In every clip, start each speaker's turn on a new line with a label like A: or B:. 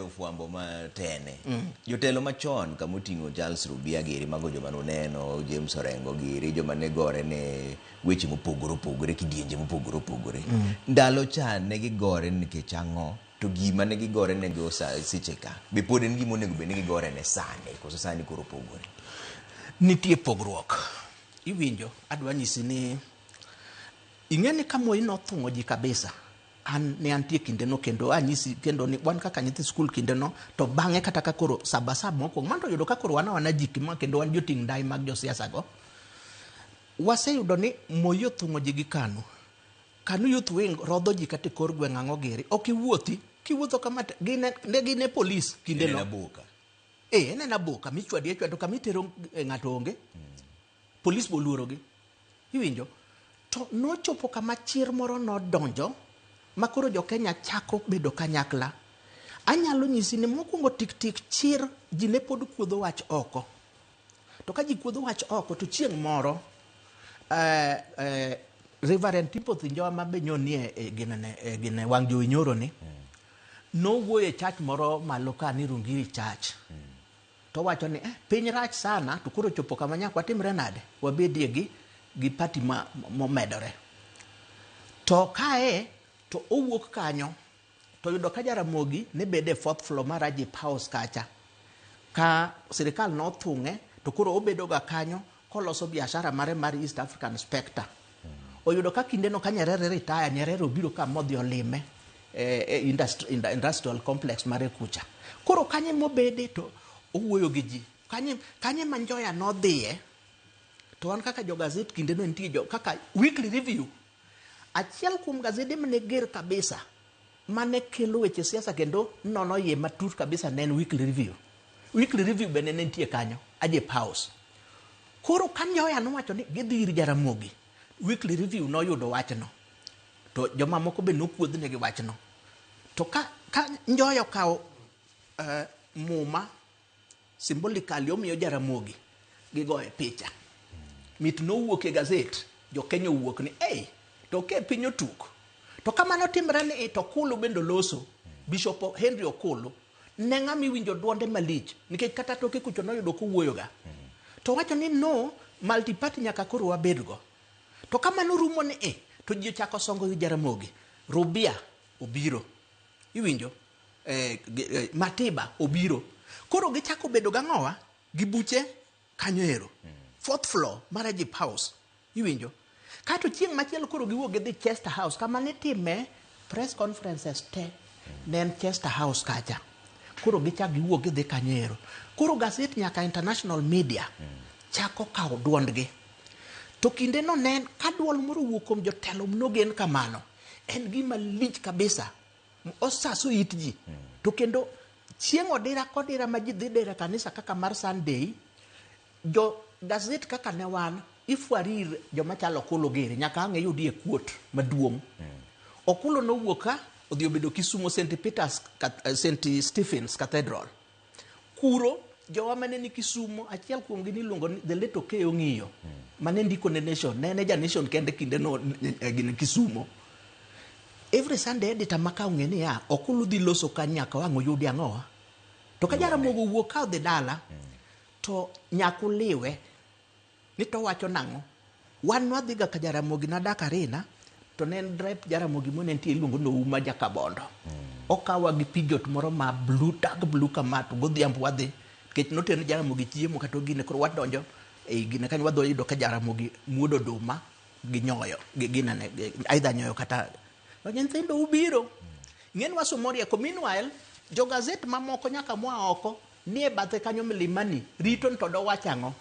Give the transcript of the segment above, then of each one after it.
A: jofwambo ma tene. Jotelo machon kamoting'o Charles Rubia giri, mago joma nuneno, James Orengo giri, joma ne gore ne weche mopogore opogore, kidienje mopogore opogore. Ndalo cha ne gigore nikech ang'o? To gima ne gigore ne go seche ka, be pod en gima onego bed ni gigore ne sani, koso sani koro opogore?
B: Nitie pogruok. Iwinjo, adwa nyisi ni ing'e ni ka Moi nothung'o ji kabisa, an ne antie kindeno kendo anyisi kendo ni wan kaka nyithi skul kindeno to bang'e kata ka koro sabasaba mokwongo mano to yudo ka koro wan awana ji ma kendo wan joting' ndai mag josiasa go. Waseyudo ni Moi othung'o ji gi KANU. KANU Youth Wing rodho ji kata e kor gweng' ang'o giri. Ok iwuothi, kiwuotho kama to gin ne gin e polis kindeno.
A: En aboka.
B: Eh, en en aboka michwadi achwada to kama itero ng'ato onge. Polis be oluorogi. Iwinjo? To nochopo kama chir moro nodonjo ma koro jo Kenya chako bedo kanyakla. Anyalo nyisi ni mokwongo tik tik chir ji ne pod kuodho wach oko. To ka ji kuodho wach oko to chieng' moro Reverend Timothy Njowa ma be nyonie e ginene e gine wang' jowi nyoro ni nowuoyo e church moro malo ka ni Rungiri Church. To wacho ni piny rach sana to koro chopo kama nyaka watimre nade wabedie gi party ma momedore. To kae to owuok kanyo to yudo ka Jaramogi ne bedo e fourth floor mar Agip House kacha ka sirikal nothung'e to koro obedo ga kanyo koloso biashara mare mar East African Spectre. Oyudo ka kindeno ka Nyerere retire, Nyerere obiro ka modhi olime e industrial complex mare kucha. Koro kanye mobede to owuoyo gi ji. Kanye, kanye ma Njoya nodhiye to wan kaka jo gazet kindeno nitie jo kaka Weekly Review. Achiel kuom gazede mane ger kabisa mane kelo weche siasa kendo nono iye matut kabisa ne en Weekly Review. Weekly Review bende ne nitie kanyo, Agip House. Koro ka Njoya nowacho ni gidhi ir Jaramogi, Weekly Review noyudo wachno. To jomamoko be nokuodhnegi wachno. To ka Njoya okawo muma symbolically omiyo Jaramogi gigoye picha. Mit nowuok e gazet, jo Kenya owuok ni ei, to ke piny otuk. To kamano timre ni to Okulu bende oloso, Bishop Henry Okulu, ne ng'ama iwinjo duonde malich, nikech kata toke kucho noyudo kowuoyoga. To wacho ni no, multi-party nyaka koro wabedgo. To kamano rumo ni e, to ji ochako songo wi Jaramogi. Rubia obiro. Iwinjo? Matiba obiro. Koro gichako bedo gang'owa gi buche kanyo ero. Fourth floor mar Agip House. Iwinjo? Kato chieng' machielo koro giwuok gidhi Chester House kama nitime press conferences te ne en Chester House kacha. Koro gichak giwuok gidhi kanyo ero. Koro gazet nyaka international media chako kawo duondgi. To kinde no ne en ka duol moro owuok kuom jotelo mnogen kamano, en gima lich kabisa. Osaso it ji. To kendo chieng' odira kodira ma ji dhi dere kanisa kaka mar Sunday, jo gazet kaka ne wan, ifwari ir joma chalo Okulu giri, nyaka ang' iyudie kuot maduong'. Okulu nowuok ka, odhi obedo Kisumo St. Peter's, St. Stephen's Cathedral. Kuro, jowa mane ni Kisumo, achiel kuomgi niluongo ni the late Okeyo Ng'iyo, mane ndiko ne Nation, ne en e ja Nation kende kinde no gine Kisumo. Every Sunday editor ma ka ong'e niya, Okulu dhi loso ka nyaka wang' oyudi ang'owa. To ka Jaramogi owuok ka odhi dala, to nyaka uliwe ni to owacho nang'o. Wan nwadhiga ka Jaramogi nadak Arina, to ne en rep Jaramogi mo ne nitie iluongo ni Ouma Jakabondo. Okawa gi pijot moro ma blue, dark blue kama to godhiambo wadhi. Nikech notero Jaramogi chiemo kata ogine, koro wadonjo ei gine kanyo wadhi yudo ka Jaramogi muodo oduma gi nyoyo, gi ginene, either nyoyo kata to nyithindo ubiro. Ng'en wasomo rieko. Meanwhile, jo gazet mamoko nyaka moa oko nie bathe kanyo Milimani rito ni to dowach ang'o.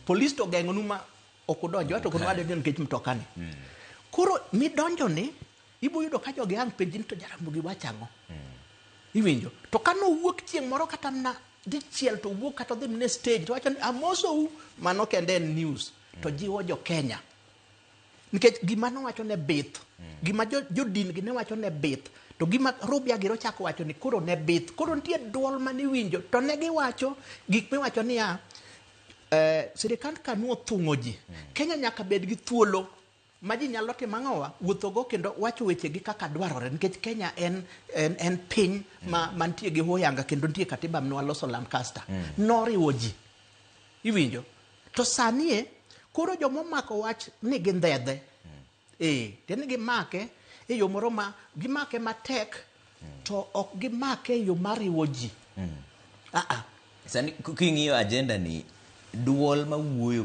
B: Polis to geng'onu ma ok udonj, wato ok wadonjo nikech mtoka ni. Koro midonjo ni, ibo yudo ka jogi ang' penji ni to Jaramogi wach ang'o. Iwinjo? To ka nowuok chieng' moro kata mana dichiel to owuok kata odhi mana e stage to wacho ni amosou, mano kende en news. To jiwo jo Kenya. Nikech gima nowacho ne bith, gima jodin gi ne wacho ne bith, to gima Rubia giro chako wacho ni koro ne bith. Koro nitie duol mane iwinjo, to ne giwacho gik miwacho niya, sirikand KANU othung'o ji. Kenya nyaka bed gi thuolo. Ma ji nyalo timo ang'owa wuothogo kendo wacho wechegi kaka dwarore nikech Kenya en piny ma mantie gi huyanga kendo nitie katiba manwaloso Lancaster noriwo ji iwinjo to sani e koro jomomako wach ni gindhedhe tiende ni gimake e yo moro ma gimake matek to ok gimake e yo mariwo ji. Ah, ah.
A: Sani king'iyo agenda ni duol mawuoyo.